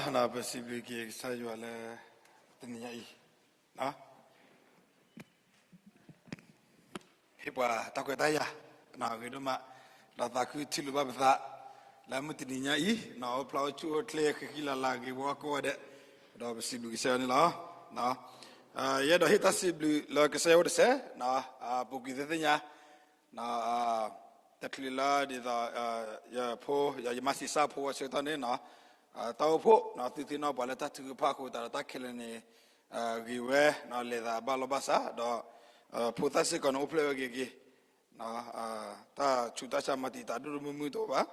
ပစံးဘျုးက့ၤကစၢ်ယွၤလၢ တနံၤညါအံၤ ဟ့ၣ်ပှၤတၢ်ခွဲးတၢ်ယာ် ဂ့ၤဒိၣ်မး, ဒီးသးခုထံၣ်လိာ်ဘၣ်ပသး လၢမုၢ်တနံၤညါအံၤ အိၣ်ဖျါအိၣ်ဆူၣ်အိၣ်ချ့ ဃံဃံလၤလၤ ဂ့ၤဝီကိးဂၤဒဲး, ဒီးပစံးဘျုးကစၢ်ယွၤန့ၣ်လီၤ. ယအဲၣ်ဒိးဟ့ၣ်တၢ်စံးဘျုးလၢကစၢ်ယွၤအိၣ်တစဲး, ပူၤကွံာ်သ့ၣ်သ့ၣ်ညါ တချုးလၢဒ်သိး ယဖိ ယမါဆံးစၢ်ဖိအဆၢကတီၢ်န့ၣ် တၢ်အိၣ်ဖှိၣ် သုသ့ၣ်နီၣ်ပှၤလၢတၢ်ထုကဖၣ်အဃိ သတးဒီးတၢ်ခဲလၢာ်န့ၣ် ဂ့ၤဝဲ လဲၤသးဘၣ်လီၢ်ဘၣ်စး ဒီး ဖိသၣ်စ့ၢ်ကီးန့ၣ် အိၣ်ဖျဲၣ်ဝဲဂ့ၤဂ့ၤ တၢ်ဆူးတၢ်ဆါမၤတံာ်တာ်ဒိၣ်ဒိၣ်မုၢ်မုၢ်တအိၣ်ဘၣ်,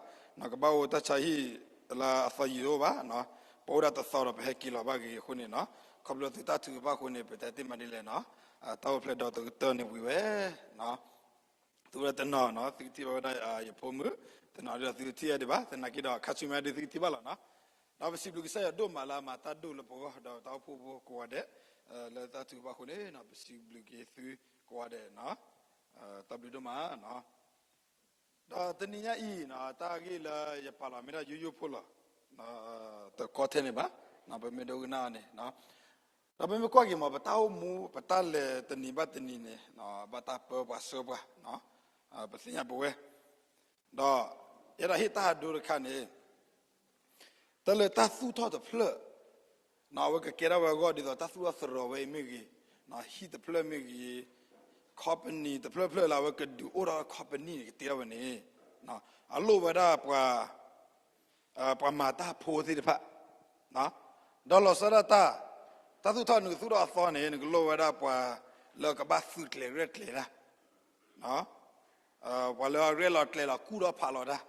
ကဘၣ်အိၣ်တၢ်ဆါဟံၣ်လၢအသီယံၤတအိၣ်ဘၣ်, ပအိၣ်ဒၣ်တသီဒီးပဟဲက့ၤလီၤဘၣ်ဂ့ၤအဃိန့ၣ် ခီဖျိသုတၢ်ထုကဖၣ်အဃိန့ၣ် ပတဲတ့ၢ်မးဒ်လဲၣ်န့ၣ် တၢ်အိၣ်ဖျဲၣ်ဒီးတကတၢၢ်န့ၣ်ဝံၤဝဲ သုဝဲဒၣ်တနီၤန့ၣ် သုကထံၣ်ဘၣ်ဝဲဒၣ်ယဖိမုၣ်, တနီၤဒီးသုကထံၣ်အီၤဒံးဘၣ်, သနာ်က့ဒီး ခါဆူညါဒုးသုကထံၣ်ဘၣ်လီၤန့ၣ်. ဒီးပစံးဘျုးကစၢ်ယွၤဒိၣ်မးလၢအမၤတၢ်ဒိၣ်လၢပဂီၢ် ဒီးတၢ်အိၣ်ဖှိၣ်ဖိကိးဂၤဒဲး လၢတၢ်ထုကဖၣ်အဃိန့ၣ် ပစံးဘျုးက့ၤသုကိးဂၤဒဲးန့ၣ် တၢ်ဘျုးဒိၣ်မး. ဒီးတနံၤညါအံၤ တၢ်ဂ့ၢ်လၢယပာ်လီၤမ့ၢ်ဒၣ်ယိယိဖိလီၤ, တကီထဲန့ၣ်ဘၣ်, ပမ့ၢ်ဒိကနၣ်အီၤန့ၣ် ဒီးပမ့ၢ်ကွၢ်က့ၤမး ပတၢ်အိၣ်မူ ပတၢ်လဲၤတနံၤဘၣ်တနံၤန့ၣ် ဘၣ်တၢ်ပၢပှၤဆှၢပှၤ, ပသ့ၣ်ညါပဝဲ, ဒီးယအဲၣ်ဒိးဟ့ၣ်တၢ်ဒိတခါန့ၣ် တၢ်လၢတၢ်သူၣ်ထီၣ်တဖျၢၣ် အဝဲကကဲထီၣ်ဝဲအဂီၢ်ဒ်သိး တၢ်သူၣ်ထီၣ်သရိာ်ဝဲအံၤမ့ၢ်ဂ့ၤ, ဟံၣ်တဖျၢၣ်မ့ၢ်ဂ့ၤ, company တဖျၢၣ်ဖျၢၣ်လၢအဝဲကဒုးအိၣ်ထီၣ်ဝဲ company န့ၣ် ကတ့ထီၣ်ဝဲန့ၣ် အလိၣ်ဝဲဒၣ်ပှၤ ပှၤမၤတၢ်ဖိသ့ၣ်တဖၣ်, ဒီးလီၤဆီဒၣ်တၢ်, တၢ်သူၣ်ထီၣ်နကသူၣ်ထီၣ်အသီန့ၣ် နကလိၣ်ဝဲဒၣ်ပှၤလၢကဘၣ်သုးကျဲၤရဲၣ်ကျဲၤတၢ်, ပှၤလၢအရဲၣ်လီၤကျဲၤလီၤကူၣ်ထီၣ်ဖးလီၤတၢ်,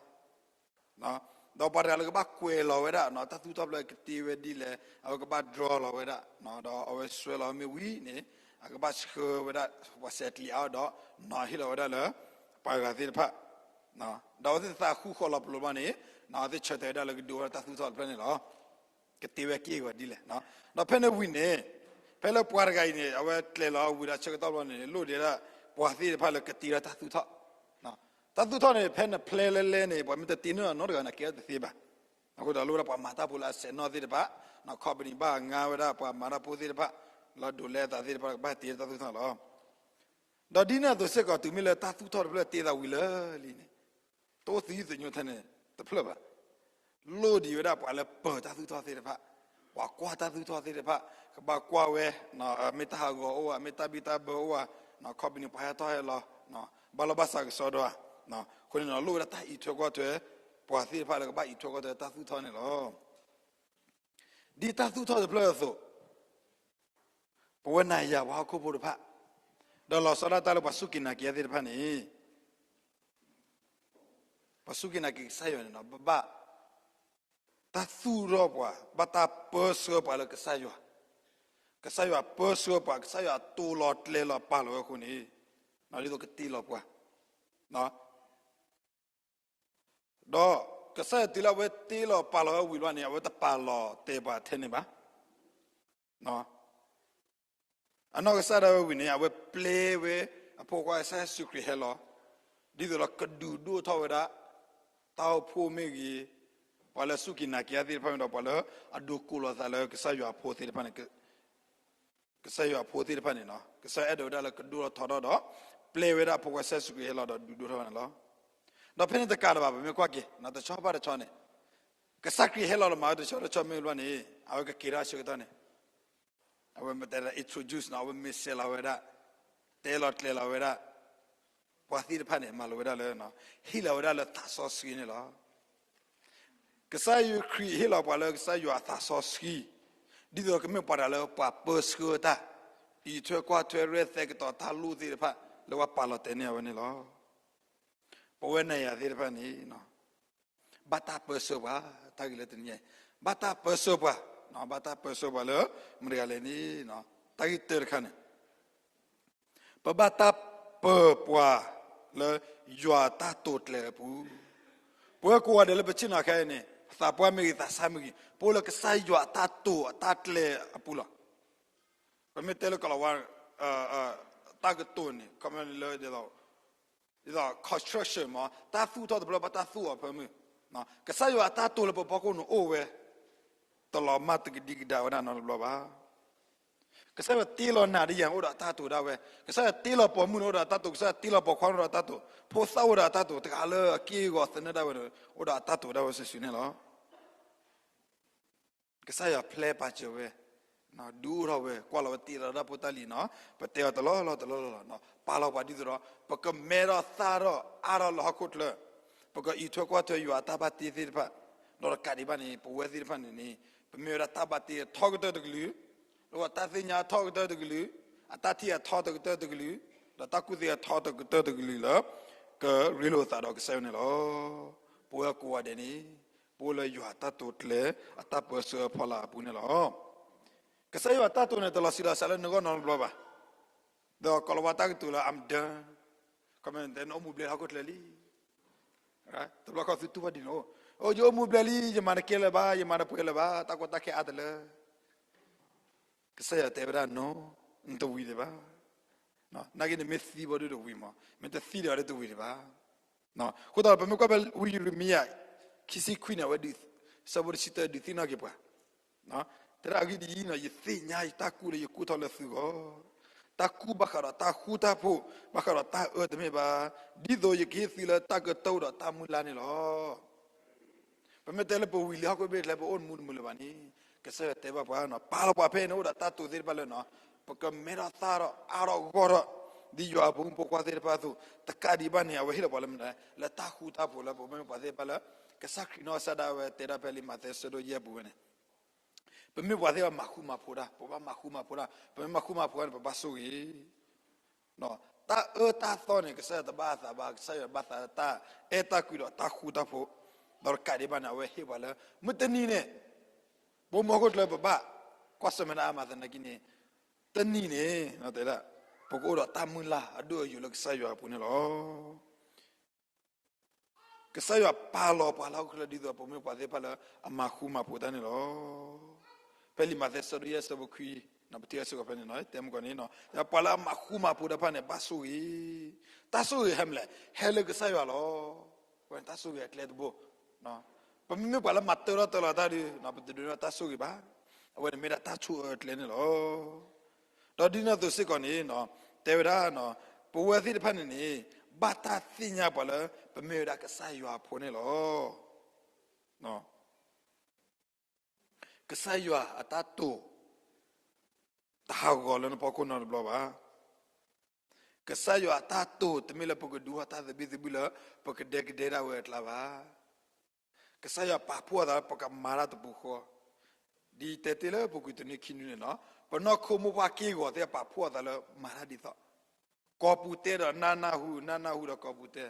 ဒီးပှၤတဂၤလၢကဘၣ်ကွဲးလီၤဝဲဒၣ် တၢ်သူၣ်ထီၣ်ဖျၢၣ်ကတ့ဝဲဒ်လဲၣ် အဝဲကဘၣ် draw လီၤဝဲဒၣ်, ဒီးအဝဲဆှၢလီၤမ့ၢ်ဝံၤန့ၣ် အကဘၣ်ဆှၢဝဲဒၣ် ပှၤစဲးကျံးအါဒီး နီၤဟ့ၣ်လီၤဝဲဒၣ်လၢ ပှၤဂၤသ့ၣ်တဖၣ် ဒီးအဝဲသ့ၣ်တဖၣ်ဃူဃီလီၤပလိာ်ဘၣ်န့ၣ် အဝဲသ့ၣ်ဆၢတဲာ်ဝဲဒၣ်လၢကဒုးအိၣ်ထီၣ်တၢ်သူၣ်ထီၣ်တဖျၢၣ်န့ၣ်လီၤ. ကတ့ဝဲက့ၢ်ဂီၤဒ်လဲၣ်. ဒီးဖဲန့ၣ်ဝံၤန့ၣ် ဖဲလၢပှၤတဂၤအံၤန့ၣ် အဝဲကျဲၤလီၤဝံၤဒီးဆၢကတီၢ်ဘျီန့ၣ် လိၣ်ဒံးဝဲဒၣ် ပှၤသ့ၣ်တဖၣ်လၢကတ့ထီၣ်တၢ်သူၣ်ထီၣ်, တၢ်သူၣ်ထီၣ်န့ၣ် ဖဲနဖျဲလၢလဲန့ၣ် ပှၤမ့ၢ်တတ့နီၢ်နီတဂၤန့ၣ် ကဲထီၣ်တသ့ဘၣ်. အဃိဒီးလိၣ်ဝဲဒၣ်ပှၤမၤတၢ်ဖိလၢအဆဲးနီၣ်သ့ၣ်တဖၣ်, company ဘၣ်ငါဝဲဒၣ်ပှၤမၤတၢ်ဖိသ့ၣ်တဖၣ် လၢဒိးလဲအသးသ့ၣ်တဖၣ် ကဘၣ်တ့ထီၣ်တၢ်သူၣ်ထီၣ်လီၤ. ဒီးဒ်န့ၣ်အသိးစ့ၢ်ကီး တုၤမ့ၢ်လၢတၢ်သူၣ်ထီၣ်တဖျၢၣ်တ့သးဝံၤလၢာ်လံန့ၣ် တအိၣ်သယုၢ်သညိထဲန့ၣ်တဖျၢၣ်ဘၣ်. လိၣ်ဒံးဝဲဒၣ်ပှၤလၢပၢၤတၢ်သူၣ်ထီၣ်သ့ၣ်တဖၣ်, ပှၤကွၢ်တၢ်သူၣ်ထီၣ်သ့ၣ်တဖၣ်, ကဘၣ်ကွၢ်ဝဲ, မ့ၢ်တၢ်ဟးဂီၤအိၣ်ဧါ, မ့ၢ်တၢ်ဘံၣ်တၢ်ဘၢအိၣ်ဧါ, company ပှၤဟဲထီၣ်ဟဲလီၤ, ဘၣ်လီၢ်ဘၣ်စးကစီဒီဧါ, အဃိန့ၣ် လိၣ်ဝဲဒၣ်တၢ်အံးထွဲကွၢ်ထွဲ ပှၤသ့ၣ်တဖၣ်လၢကဘၣ်အံးထွဲကွၢ်ထွဲတၢ်သူၣ်ထီၣ်န့ၣ်လီၤ. ဒ်တၢ်သူၣ်ထီၣ်တဖျၢၣ်အသိး ပဝဲနၤယၤပှၤဟီၣ်ခိၣ်ဖိတဖၣ်, ဒီးလီၤဆီဒၣ်တၢ်လၢပှၤစူၢ်က့ၤနာ်က့ၤသ့ၣ်တဖၣ်န့ၣ် ပှၤစူၢ်က့ၤနာ်က့ၤကစၢ်ယွၤန့ၣ် ဘၣ်တၢ်သူၣ်ထီၣ်ပှၤ, ဘၣ်တၢ်ပၢဆှၢပှၤလၢကစၢ်ယွၤ, ကစၢ်ယွၤပၢဆှၢပှၤ, ကစၢ်ယွၤတိၢ်လီၤကျဲၤလီၤပာ်လီၤဝဲအဃိန့ၣ် ဒ်သိးကတ့လီၤပှၤ ဒီးကစၢ်ယွၤတုၤလၢအဝဲတ့လီၤပာ်လီၤဝဲဝံၤလီၤန့ၣ် အဝဲတပာ်လီၤတဲာ်ပှၤထဲန့ၣ်ဘၣ်. အနီၢ်ကစၢ်ဒၣ်ဝဲဝံၤန့ၣ် အဝဲပျဲဝဲအဖိခွါကစၢ်ယ့ၣ်ၡူးခရံာ်ဟဲလီၤ, ဒ်သိးဒီးကဒုးဒိၣ်ထီၣ်ဝဲဒၣ် တၢ်အိၣ်ဖှိၣ်မ့ၢ်ဂ့ၤ, ပှၤလၢစူၢ်က့ၤနာ်က့ၤသ့ၣ်တဖၣ်မ့ၢ်ဒီး ပှၤလၢအဒိးကိးလီၤသးလၢကစၢ်ယွၤအဖိသ့ၣ်တဖၣ်န့ၣ် ကစၢ်ယွၤအဖိသ့ၣ်တဖၣ်န့ၣ် ကစၢ်ယွၤအဲၣ်ဒိးဝဲဒၣ်လၢကဒိၣ်ထီၣ်ထီထီၣ်ဒီး ပျဲဝဲဒၣ်အဖိခွါကစၢ်ယ့ၣ်ၡူးခရံာ်ဟဲလီၤဒီးဒုးဒိၣ်ထီၣ်ဝဲန့ၣ်လီၤ. ဒီးဖဲန့ၣ်တကးလၢၤဘၣ် ပမ့ၢ်ကွၢ်က့ၤ တဆီဘၣ်တဆီန့ၣ် ကစၢ်ခရံာ်ဟဲလီၤလၢမၤတဆီတဆီမ့ၢ်ဘျီန့ၣ် အဝဲကကဲထီၣ်အဆၢကတီၢ်န့ၣ် အဝဲမ့ၢ်တဲဒၣ် introduce န့ၣ် အဝဲမ့ၢ်စဲးလီၤဝဲဒၣ် တဲလီၤကျဲၤလီၤဝဲဒၣ် ပှၤသ့ၣ်တဖၣ်န့ၣ် မၤလိာ်ဝဲဒၣ်လၢ ဟ့ၣ်လီၤဝဲဒၣ်လၢသးစီဆှံန့ၣ်လီၤ. ကစၢ်ယ့ၣ်ၡူးခရံာ်ဟ့ၣ်လီၤပှၤလၢကစၢ်ယွၤအသးစီဆှံ ဒ်သိးကမ့ၢ်ပှၤတဂၤလၢပှၤပၢဆှၢတၢ်, အံးထွဲကွၢ်ထွဲရဲၣ်သဲကတီၤတၢ်လိၣ်သ့ၣ်တဖၣ် လၢပှၤပာ်လီၤတဲာ်န့ၢ်အဝဲန့ၣ်လီၤ. ပဝဲနၤယၤသ့ၣ်တဖၣ်န့ၣ် ဘၣ်တၢ်ပၢဆှၢပှၤ, တၢ်ဂ့ၢ်လၢတနံၤအံၤ ဘၣ်တၢ်ပၢဆှၢပှၤ, ဘၣ်တၢ်ပၢဆှၢပှၤလၢမတၤတဂၤလဲၣ်န့ၣ် တၢ်ဂ့ၢ်တၢတခါန့ၣ် ပဘၣ်တၢ်ပၢၤပှၤလၢယွၤအတၢ်တိာ်ကျဲၤအပူၤ, ပဝဲကိးဂၤဒဲးလၢပဆ့ၣ်နီၤခဲအံၤန့ၣ် သးပှၢ်မ့ၢ်ဂ့ၤ သးစၢ်မ့ၢ်ဂ့ၤ ပအိၣ်လၢကစၢ်ယွၤအတၢ်တိာ်အတၢ်ကျဲၤအပူၤလီၤ. ပမ့ၢ်တဲလၢကလီၤဝါ တၢ်ကတိၤန့ၣ် ခီမ့ၢ်လၢ ဒ်သိး construction မ့ၢ် တၢ်သူၣ်ထီၣ်တဖျၢၣ်ဘၣ်တၢ်သူၣ်အီၤဖၢမုၢ်, ကစၢ်ယွၤအတၢ်တိာ်လၢပဖီခိၣ်န့ၣ်အိၣ်ဝဲ, တလီၤမၢ်တကဒံကဒါဝဲဒၣ်နီတဘျီဘၣ်. ကစၢ်ယွၤတ့လီၤနၤဒီးယၤအိၣ်ဒီးအတၢ်တိာ်ဒၣ်ဝဲ, ကစၢ်ယွၤတ့လီၤပိာ်မုၣ်န့ၣ်အိၣ်ဒီးအတၢ်တိာ်, ကစၢ်ယွၤတ့လီၤပိာ်ခွါန့ၣ်အိၣ်ဒီးအတၢ်တိာ်, ဖိသၣ်အိၣ်ဒီးအတၢ်တိာ်, တဂၤလၢအက့ၢ်အဂီၤသနၢၣ်ဒၣ်ဝဲန့ၣ် အိၣ်ဒီးအတၢ်တိာ်ဒၣ်ဝဲစုာ်စုာ်န့ၣ်လီၤ. ကစၢ်ယွၤဖျဲပာ်စၢၤဝဲ, ဒုးအိၣ်ထီၣ်ဝဲ, ကွၢ်လီၤဝဲတ့လီၤတၢ်ဖိတၢ်လံၤနီၤ, ပတဲအီၤတလီၢ်လီၢ်တလီၢ်လီၢ်လီၤ, ပာ်လီၤပှၤဒ်သိးဒီး ပကမဲထီၣ်သၣ်ထီၣ်အါထီၣ်လၢဟီၣ်ခိၣ်ချၢ, ပကအံးထွဲကွၢ်ထွဲယွၤအတၢ်ဘၣ်တ့သ့ၣ်တဖၣ်, ဒီးတကးဒံးဘၣ်န့ၣ် ပဝဲသ့ၣ်တဖၣ်န့ၣ်န့ၣ် ပမ့ၢ်ဝဲဒၣ်တၢ်ဘၣ်တ့အထီကတၢၢ်တကလုာ်, ဒီးတၢ်သ့ၣ်ညါအထီကတၢၢ်တကလုာ်, အတၢ်ထံၣ်အထီတကတၢၢ်တကလုာ်, ဒီးတၢ်ကူၣ်သ့အထီတကတၢၢ်တကလုာ်လၢ ကရ့လိာ်သးဒီးကစၢ်ယွၤန့ၣ်လီၤ. ပဝဲကိးဂၤဒဲးန့ၣ် ပအိၣ်လၢယွၤအတၢ်တိာ်ကျဲၤ အတၢ်ပၢဆှၢအဖီလာ်အပူၤန့ၣ်လီၤ. ကစၢ်ယွၤအတၢ်တိာ်န့ၣ် တလီၤဆံးလီၤစှၤလၢနဂီၢ်နီတဘျီဘၣ်. ဒီးကိၤလၤဝါတၢ်ကတိၤလၢ I'm done, ခီမ့ၢ်တဲနအိၣ်မူဘျဲၣ်လၢဟီၣ်ခိၣ်ချၢလံ. တဘျီဃီသုတူၢ်ဘၣ်ဒ်န့ၣ်, အိ ယအိၣ်မူဘျဲၣ်လံ, ယမၤတကဲလၢၤဘၣ်, ယမၤတပှဲၤလၢၤဘၣ်, တၢ်ကီတၢ်ခဲအါတလၢ. ကစၢ်ယွၤတဲဝဲဒၣ် no, နတဝံၤဒံးဘၣ်. နာ်က့န့ၣ်မ့ၢ်သံဘၣ်ဒုးတဝံၤမး, မ့ၢ်တသံဒီးဒုးတဝံၤဒံးဘၣ်. အဃိသတးဒီး ပမ့ၢ်ကွၢ်ဖဲဝံယံးရမံယၤ ခံဆံခွံန့ၣ် အဝဲဒုး, ဆၢဖိတဆံတၢ ဒုးသ့ၣ်နီၣ်က့ၤပှၤ, တဲဒၣ်အဂ့ၢ်ဒ်အံၤ, ယသ့ၣ်ညါယတၢ်ကူၣ်လၢယကူၣ်ထီၣ်လၢသုဂီၢ်, တၢ်ကူၣ်ဘၣ်ဃးဒီးတၢ်ဃူတၢ်ဖိး, ဘၣ်ဃးဒီးတၢ်အၢတမ့ၢ်ဘၣ်, ဒ်သိးယကဟ့ၣ်သုလၢတၢ်ကတၢၢ်အိၣ်ဒီးတၢ်မုၢ်လၢ်န့ၣ်လီၤ. ပမ့ၢ်တဲလၢပဝံၤလံဟီၣ်ခိၣ်ဘ့ၣ်ကျဲ ပအိၣ်တမူတမုာ်လၢၤဘၣ်န့ၣ်, ကစၢ်ယွၤတဲဘၣ်ပှၤ, ပာ်လီၤပှၤဖဲန့ၣ်အိၣ်ဒီးတၢ်တိာ်သ့ၣ်တဖၣ်လၢ ပကမဲထီၣ်သၣ်ထီၣ်အါထီၣ်ဂီၢ်ထီၣ် ဒ်ယွၤအဖိမုၣ်ဖိခွါသ့ၣ်တဖၣ်အသိး, တကးဒံးဘၣ်န့ၣ် အဝဲဟ့ၣ်လီၤပှၤလၢမနုၤလဲၣ်, လၢတၢ်ဃူတၢ်ဖိးလၢပမ့ၢ်ပှၤသ့ၣ်တဖၣ်လၢ ကစၢ်ခရံာ်နီၢ်ကစၢ်ဒၣ်ဝဲတဲဒၣ်ဖဲလံာ်မးသဲဆၢဒိၣ်ယဲၢ်ပူၤဝဲန့ၣ် ပမ့ၢ်ပှၤသ့ၣ်တဖၣ်မၤဃူမၤဖိးတၢ်, ပဘၣ်မၤဃူမၤဖိးတၢ်, ပမ့ၢ်မၤဃူမၤဖိးတၢ်န့ၣ် ပဘၣ်ဆိၣ်ဂ့ၤ တၢ်အၢတၢ်သီန့ၣ် ကစၢ်ယွၤတဘၣ်အသးဘၣ်, ကစၢ်ယွၤဘၣ်သးလၢတၢ်အဲၣ်တၢ်ကွံဒီးတၢ်ဃူတၢ်ဖိး, ဒီးတကးဒံးဘၣ်န့ၣ် အဝဲဟ့ၣ်ပှၤလၢ မုၢ်တနံၤန့ၣ်, ဘိမုၢ်ဟီၣ်ခိၣ်ချၢပဘၣ်ကွၢ်ဆၢၣ်မဲာ်တၢ်အါမးသနာ်က့န့ၣ်, တနံၤန့ၣ် တဲဒၣ် ပကအိၣ်ဒီးတၢ်မုၢ်လၢ်အဒိၣ်အယိာ်လၢကစၢ်ယွၤအပူၤန့ၣ်လီၤ. ကစၢ်ယွၤပာ်လီၤပှၤလၢဟီၣ်ခိၣ်ချၢဒ်သိးပမ့ၢ်ပှၤသ့ၣ်တဖၣ်လၢအမၤဃူမၤဖိးတၢ်န့ၣ်လီၤ. ဖဲလံာ်မးသဲဆၢဒိၣ်ယဲၢ်ဆၢဖိခွံ, ပထံၣ်အစ့ၢ်ကီးဖဲန့ၣ်နီၤ, တဲမုၢ်ကီၢ်န့ၣ်, ပှၤလၢအမၤဃူမၤဖိးတၢ်တဖၣ်န့ၣ် ဘၣ်ဆိၣ်ဂ့ၤ, တၢ်ဆိၣ်ဂ့ၤဟဲမနုၤလဲၣ်, ဟဲလၢကစၢ်ယွၤလီၤ. တၢ်ဆိၣ်ဂ့ၤအကျဲတဘိ, ပမ့မ့ၢ်ပှၤလၢမၤတၢထီၣ်တၢလီၤတၢ်ဒီး ပတဒိးန့ၢ်တၢ်ဆိၣ်ဂ့ၤဘၣ်. အဝဲန့ၣ်မ့ၢ်ဒၣ်တၢ်ဆိၣ်အၢအကျဲန့ၣ်လီၤ. ဒီးဒ်န့ၣ်အသိးစ့ၢ်ကီးန့ၣ်, တဲဝဲဒၣ်, ပဝဲသ့ၣ်တဖၣ်န့ၣ်န့ၣ်, ဘၣ်တၢ်သ့ၣ်ညါပှၤလၢ ပမ့ၢ်ဝဲဒၣ်ကစၢ်ယွၤအဖိန့ၣ်လီၤ. ကစၢ်ယွၤအတၢ်တိာ် တဟးဂီၤလၢနဖီခိၣ်နီတဘျီဘၣ်. ကစၢ်ယွၤအတၢ်တိာ်တမ့ၢ်လၢပကဒုးအီၣ်တၢ်သဘံၣ်သဘုၣ်လၢ ပကဒဲကဒဲဒၣ်ဝဲအကျါဘၣ်. ကစၢ်ယွၤပာ်ဖှိၣ်အသးလၢပကမၤတၢ်တပူၤဃီ, ဒ်တဲတ့ၢ်လၢပူၤကွံာ်တနွံခံနွံန့ၣ်လီၤ. ပနီၢ်ခိမိၢ်ပှၢ်က့ၢ်ဂီၤသ့ၣ်ပာ်ဖှိၣ်အသးလၢမၤတၢ်ဒ်သိး ကိးပူၤတဲဒီးနၢ်နၢ်ဟူ, နၢ်နၢ်ဟူဒီးကိးပူၤတဲ,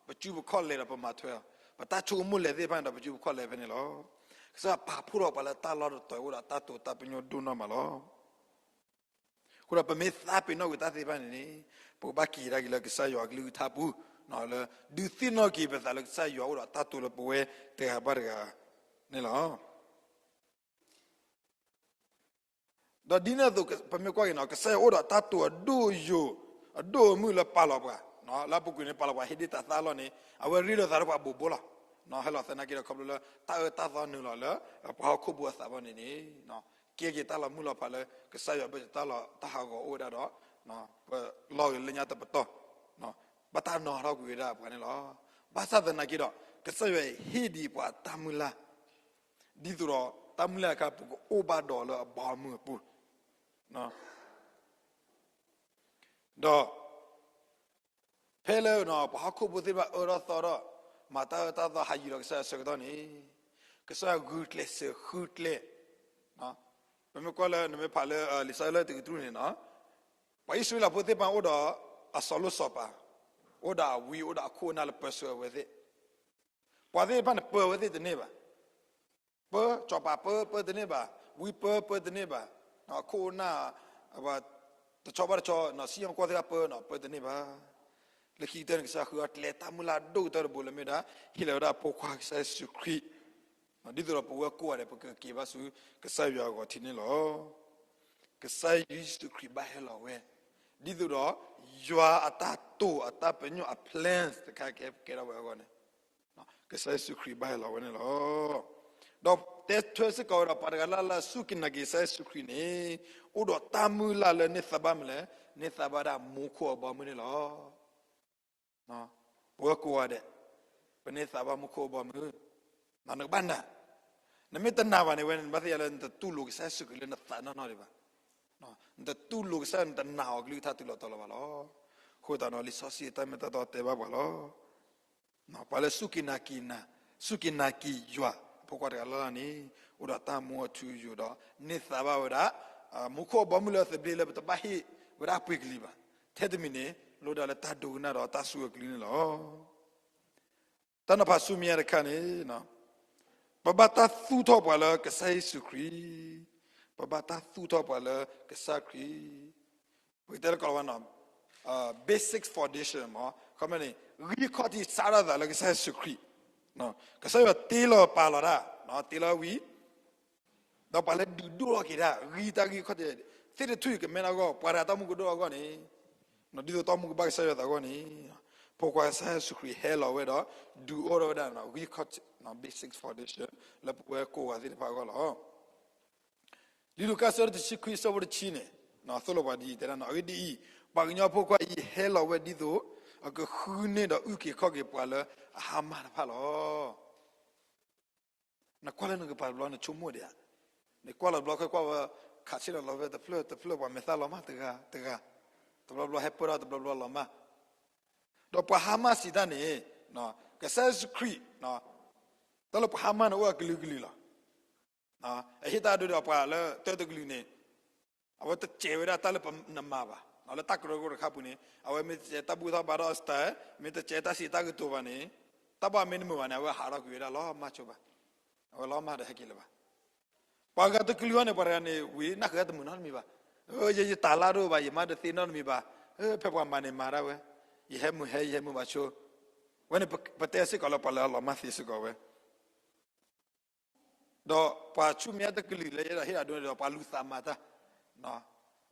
ပစုပခီၣ်လဲၤဒီးပမၤထွဲအီၤ, ပတၢ်ဆိကမိၣ်လဲၤသ့ၣ်တဖၣ်န့ၣ်ဒီးပစုပခီၣ်လဲၤဖဲန့ၣ်လီၤ. ကစၢ်ယွၤပာ်ဖှိၣ်ထီၣ်ပှၤလၢတၢ်လီၢ်တတီၤအံၤအိၣ်ဒီးတၢ်တိာ်တၢ်ပညိၣ်ဒိၣ်နီၢ်မးလီၤ. အဃိဒီးပမ့ၢ်သးပ့ၤနီၣ်ကွံာ်တၢ်သ့ၣ်တဖၣ်န့ၣ်န့ၣ်, ပကဘၣ်က့ၤဒၣ်က့ၤလၢကစၢ်ယွၤအကလုၢ်ကထါပူၤ, လၢဒုးသ့ၣ်နီၣ်က့ၤပသးလၢကစၢ်ယွၤအိၣ်ဒီးတၢ်တိာ်လၢပဝဲတဂၤဘၣ်တဂၤန့ၣ်လီၤ. ဒီးဒ်န့ၣ်အသိး ပမ့ၢ်ကွၢ်က့ၤနီၤ ကစၢ်ယွၤအိၣ်ဒီးတၢ်တိာ်အဒိၣ်အယိာ်, အဒိၣ်အမုၢ်လၢပာ်လီၤပှၤ, လၢအပူၤကွံာ်န့ၣ် ပာ်လီၤပှၤဟ့ၣ်ဒ့ၣ်တၢ်သၣ်အလီၢ်န့ၣ် အဝဲရ့လိာ်သးဒီးပှၤဘူးဘူးလီၤ. ဟဲလီၤသနာ်က့ဒီးခီဖျိလၢ တၢ်အၢတၢ်သီနုာ်လီၤလၢ ပှၤဟီၣ်ခိၣ်ဖိအသးဘၣ်န့ၣ်န့ၣ်, ကဲက့ၤတၢ်လီၤမုၢ်လီၤဖးလၢ ကစၢ်ယွၤဘၣ်တၢ်လီၤ တၢ်ဟးဂီၤအိၣ်ဝဲဒၣ်ဒီး ပလီၢ်ဂ့ၤလၢညါတပတီၢ်, ဘၣ်တၢ်နီၣ်ထီၣ်ကွံာ်ဝဲဒၣ်ပှၤန့ၣ်လီၤ. ဘၣ်ဆၣ်သနာ်က့ဒီး ကစၢ်ယွၤဟ့ၣ်ဒံးပှၤတၢ်မုၢ်လၢ် ဒ်သိးဒီးတၢ်မုၢ်လၢ်အခါ ပကအိၣ်ဘၣ်ဒီးလၢအဘီအမုၢ်အပူၤ, ဒီး ဖဲလၢ ပှၤဟီၣ်ခိၣ်ဖိသ့ၣ်တဖၣ်အၢထီၣ်သီထီၣ်, မၤတၢ်အၢတၢ်သီဟးယံၤဒီးကစၢ်ယွၤဆၢကတီၢ်န့ၣ်, ကစၢ်ယွၤဂုာ်ကျဲးစၢးဃုကျဲ, ပမ့ၢ်ကွၢ်လၢနမ့ၢ်ဖးလၢလံာ်စီဆှံလၢတကတြူၢ်န့ၣ်, ပှၤအံၣ်စရ့လးဖိသ့ၣ်တဖၣ်အိၣ်ဒီးအစီၤလိၣ်စီၤပၤ, အိၣ်ဒီးအဝံအိၣ်ဒီးအခိၣ်အနၢ်လၢပၢဆှၢအဝဲသ့ၣ်, ပှၤသ့ၣ်တဖၣ်န့ၣ်ပၢအဝဲသ့ၣ်တန့ၢ်ဘၣ်. ပၢ, စီၤပၤပၢပၢတန့ၢ်ဘၣ်, ဝံပၢပၢတန့ၢ်ဘၣ်, ခိၣ်အနၢ် တဆီဘၣ်တဆီ စံၣ်ညီၣ်ကွီၢ်သ့ၣ်တဖၣ်ပၢပၢတန့ၢ်ဘၣ်. လၢခံကတၢၢ်န့ၣ် ကစၢ်ယွၤဃုအီၤကျဲတၢ်မုၢ်လၢ်ဒိၣ်ကတၢၢ်တဘိလၢမ့ၢ်ဒၣ် ဟ့ၣ်လီၤဝဲဒၣ်ဖိခွါကစၢ်ယ့ၣ်ၡူးခရံာ်, ဒ်သိးဒီးပဝဲကိးဂၤဒဲး ပကက့ၤဘၣ်ဆူကစၢ်ယွၤအဂီၢ်ထံးန့ၣ်လီၤ. ကစၢ်ယ့ၣ်ၡူးခရံာ်ဘၣ်ဟဲလီၤဝဲ, ဒ်သိးဒီး ယွၤအတၢ်တိာ်အတၢ်ပညိၣ်အ plan တခါကဲကဲထီၣ်ဝဲအဂီၢ်န့ၣ်, ကစၢ်ယ့ၣ်ၡူးခရံာ်ဘၣ်ဟဲလီၤဝဲန့ၣ်လီၤ. ဒီးတဲထွဲစ့ၢ်ကီးဝဲဒီး ပှၤတဂၤလၢ်လၢ်စူၢ်က့ၤနာ်က့ၤကစၢ်ယ့ၣ်ၡူးခရံာ်န့ၣ် အိၣ်ဒီးတၢ်မုၢ်လၢ်လၢ န့ၢ်သါဘၣ်မနုၤလဲၣ်, န့ၢ်သါဘၣ်ဒၣ်မူခိၣ်အဘီအမုၢ်န့ၣ်လီၤ. ပဝဲကိးဂၤဒဲး ပန့ၢ်သါဘၣ်မူခိၣ်အဘီအမုၢ်, နကဘၣ်နာ်, နမ့ၢ်တနာ်ဘၣ်န့ၣ် ဝဲန့ၣ် နဘၣ်သ့ၣ်ညါလၢ နတတူၢ်လိာ်ကစၢ်ယ့ၣ်ၡူးခရံာ်လၢနသးနီၢ်နီၢ်ဒံးဘၣ်, နတတူၢ်လိာ်ကစၢ်ယွၤ နတနာ်အီၤကလုၢ်ကထါတုၤလီၤတီၤလီၤဘၣ်လီၤ. အဃိသတးဒီး လံာ်စီဆှံအတၢ်မ့ၢ်တၢ်တီတဲဘၣ်ပှၤလီၤ. ပှၤလၢစူၢ်က့ၤနာ်က့ၤ, စူၢ်က့ၤနာ်က့ၤယွၤအဖိခွါတဂၤလၢ်လၢ်န့ၣ် အိၣ်ဒီးတၢ်မူအထူအယိာ်ဒီး န့ၢ်သါဘၣ်ဝဲဒၣ် မူခိၣ်အဘီအမုၢ်လၢအသဘျ့လၢပတဘၣ်ဟ့ၣ်ဝဲဒၣ်ပှ့ၤကလံၤဘၣ်. ထဲတမံၤန့ၣ် လိၣ်ဒၣ်လၢတၢ်ဒိကနၣ်ဒီးတၢ်ဆိၣ်ဂ့ၤကလုၢ်န့ၣ်လီၤ. တၢ်နီၤဖးဆူမဲာ်ညါတခါန့ၣ် ပဘၣ်တၢ်သူၣ်ထီၣ်ပှၤလၢကစၢ်ယ့ၣ်ၡူးခရံာ်, ပဘၣ်တၢ်သူၣ်ထီၣ်ပှၤလၢကစၢ်ခရံာ်, ပကတဲလၢကီၢ်လီၤဝါနီၤ basic foundation မ့ၢ် ခီမ့ၢ်န့ၣ် ဂံၢ်ခီၣ်ထံးစးထီၣ်သးလၢကစၢ်ယ့ၣ်ၡူးခရံာ်, ကစၢ်ယွၤတ့လီၤပာ်လီၤတၢ်, တ့လီၤဝံၤ ဒီးပှၤလၢဒုးဒိၣ်ထီၣ်က့ၤတၢ် ဂံၢ်တၢ်ဂံၢ်ခီၣ်ထံး သ့ၣ်တထူၣ်အံၤကမဲထီၣ်အဂီၢ် ပှၤတဂၤတၢ်မူကဒိၣ်ထီၣ်အဂီၢ်န့ၣ်, ဒ်သိးတၢ်မူကဘၣ်ကစၢ်ယွၤသးအဂီၢ်န့ၣ်, ဖိခွါကစၢ်ယ့ၣ်ၡူးခရံာ်ဟဲလီၤဝဲဒီး ဒုးအိၣ်ထီၣ်ဝဲဒၣ် ဂံၢ်ခီၣ်ထံး basic foundation လၢပဝဲကိးဂၤသ့ၣ်တဖၣ်အဂီၢ်လီၤ. လံာ်လူၤကၣ်အဆၢဒိၣ်တဆံခွံအဆၢဖိတဆံန့ၣ်, သိၣ်လိပှၤဒ်အံၤတဲဒၣ်, အဂ့ၢ်ဒ်အံၤ, ပှၤကညီဖိခွါအံၤဟဲလီၤဝဲဒ်သိး အကဃုန့ၢ်ဒီးအုၣ်က့ၤခီၣ်က့ၤပှၤလၢအဟါမၢ်တဖၣ်လီၤ. နကွၢ်လၢနကပၤတဘျီ နဆိကမိၣ်ဒံးဧါ, နကွၢ်လီၤတဘျီ ခဲကွၢ်ဝဲ ခးဆ့ၣ်နီၤလီၤဝဲတဖျၢၣ်တဖျၢၣ် ပှၤမဲာ်သၣ်လီၤမၢ်တဂၤတဂၤ, တဘျီဘျီဟဲပၢၢ်ထီၣ် တဘျီဘျီလီၤမၢ်, ဒီးပှၤဟါမၢ်စံးတၢ်န့ၣ်, ကစၢ်ယ့ၣ်ၡူးခရံာ် တၢ်လၢပှၤဟါမၢ်န့ၣ်အိၣ်အကလုာ်ကလုာ်လီၤ. အဟ့ၣ်တၢ်ဒိဒီးပှၤလၢတၢတကလုာ်န့ၣ်, အဝဲတစဲးဝဲဒၣ်တၢ်လၢနမၤဘၣ်, လၢတၢ်ကရၢကရိတခါပူၤန့ၣ် အဝဲမ့ၢ်တစဲးတၢ်ဘူၣ်ထီၣ်ဘါထီၣ်စတၢး, မ့ၢ်တစဲးတၢ်စံးတၢ်ကတိၤဘၣ်န့ၣ်, တၢ်ဘၣ်မ့ၢ်တမုာ်ဘၣ်န့ၣ် အဝဲဟးထီၣ်ကွံာ်ဝဲဒၣ်လီၤမၢ်ဆိဘၣ်, အဝဲလီၤမၢ်ဒီးဟဲက့ၤလၢၤဘၣ်. ပှၤဂၤတကလုာ်အံၤန့ၣ် ပှၤတဂၤန့ၣ် ဝံၤနၢ်ဃုတမုာ်နီတမံၤဘၣ်, ယ ယတၢ်လၢ်တအိၣ်ဘၣ်, ယမၤတသ့နီတမံၤဘၣ်, ဖဲပှၤမၤန့ၣ်မၤဒၣ်ဝဲ, ယဟဲမုာ်ဟဲ ယဟဲမုာ်ဘၣ်ဆိ, ဝဲန့ၣ်ပတဲစ့ၢ်ကီးလၢပှၤလၢအလီၤမၢ်သ့စ့ၢ်ကီးဝဲ ဒီးပှၤဆူမဲာ်ညါတကလုာ်လၢယအဲၣ်ဒိးဟ့ၣ်ဒိးန့ၢ်ဒီး ပှၤလူၤသးမၤတၢ်,